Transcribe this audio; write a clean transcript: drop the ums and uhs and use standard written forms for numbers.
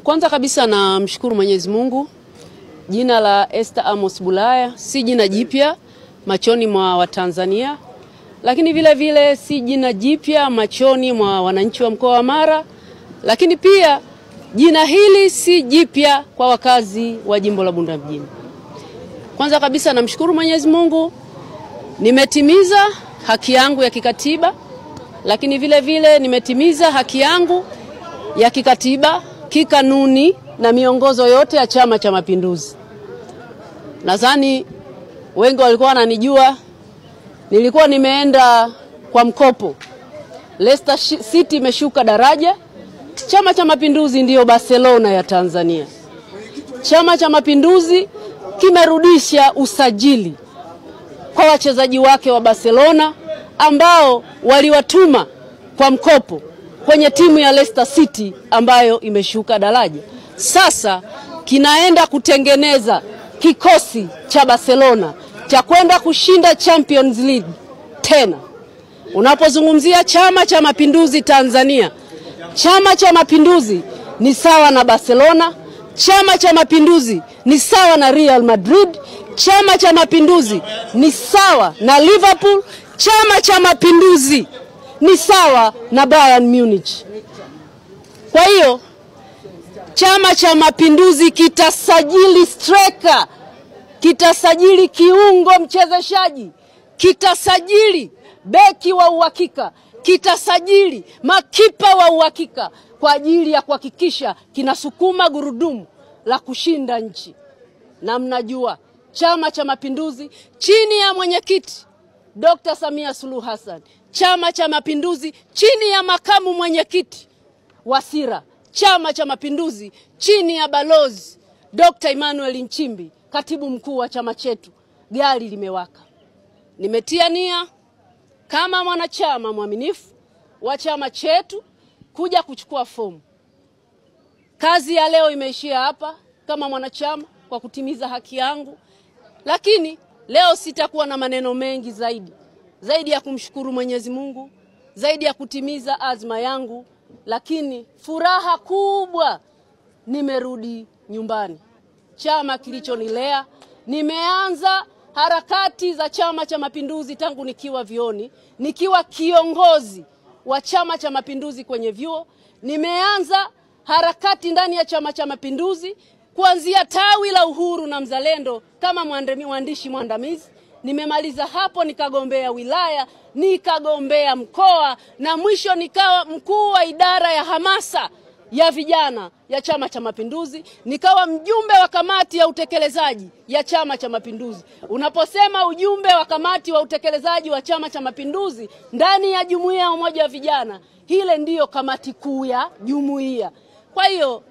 Kwanza kabisa namshukuru Mwenyezi Mungu. Jina la Esther Amos Bulaya si jina jipya machoni mwa Watanzania, lakini vile vile si jina jipya machoni mwa wananchi wa mkoa wa Mara, lakini pia jina hili si jipya kwa wakazi wa jimbo la Bunda mjini. Kwanza kabisa namshukuru Mwenyezi Mungu, nimetimiza haki yangu ya kikatiba, lakini vile vile nimetimiza haki yangu ya kikatiba, kikanuni na miongozo yote ya Chama cha Mapinduzi. Nadhani wengi walikuwa wananijua, nilikuwa nimeenda kwa mkopo. Leicester City imeshuka daraja. Chama cha Mapinduzi ndiyo Barcelona ya Tanzania. Chama cha Mapinduzi kimerudisha usajili kwa wachezaji wake wa Barcelona ambao waliwatuma kwa mkopo kwenye timu ya Leicester City ambayo imeshuka daraja. Sasa kinaenda kutengeneza kikosi cha Barcelona cha kwenda kushinda Champions League tena. Unapozungumzia Chama cha Mapinduzi Tanzania, Chama cha Mapinduzi ni sawa na Barcelona, Chama cha Mapinduzi ni sawa na Real Madrid, Chama cha Mapinduzi ni sawa na Liverpool, Chama cha Mapinduzi ni sawa na Bayern Munich. Kwa hiyo Chama cha Mapinduzi kitasajili striker, kitasajili kiungo mchezeshaji, kitasajili beki wa uhakika, kitasajili makipa wa uhakika kwa ajili ya kuhakikisha kinasukuma gurudumu la kushinda nchi. Na mnajua Chama cha Mapinduzi chini ya mwenyekiti Dr. Samia Suluhu Hassan, Chama cha Mapinduzi chini ya makamu mwenyekiti Wasira, Chama cha Mapinduzi chini ya balozi Dr. Emmanuel Nchimbi, katibu mkuu wa chama chetu, gari limewaka. Nimetia nia kama mwanachama mwaminifu wa chama chetu kuja kuchukua fomu. Kazi ya leo imeishia hapa kama mwanachama kwa kutimiza haki yangu, lakini leo sitakuwa na maneno mengi zaidi ya kumshukuru Mwenyezi Mungu, zaidi ya kutimiza azma yangu, lakini furaha kubwa nimerudi nyumbani. Chama kilichonilea, nimeanza harakati za Chama cha Mapinduzi tangu nikiwa vyuoni, nikiwa kiongozi wa Chama cha Mapinduzi kwenye vyuo. Nimeanza harakati ndani ya Chama cha Mapinduzi kuanzia tawi la Uhuru na Mzalendo kama mwandishi mwandamizi. Nimemaliza hapo nikagombea wilaya, nikagombea mkoa, na mwisho nikawa mkuu wa idara ya hamasa ya vijana ya Chama cha Mapinduzi, nikawa mjumbe wa kamati ya utekelezaji ya Chama cha Mapinduzi. Unaposema ujumbe wa kamati wa utekelezaji wa Chama cha Mapinduzi ndani ya jumuiya ya umoja wa vijana, hile ndiyo kamati kuu ya jumuiya. Kwa hiyo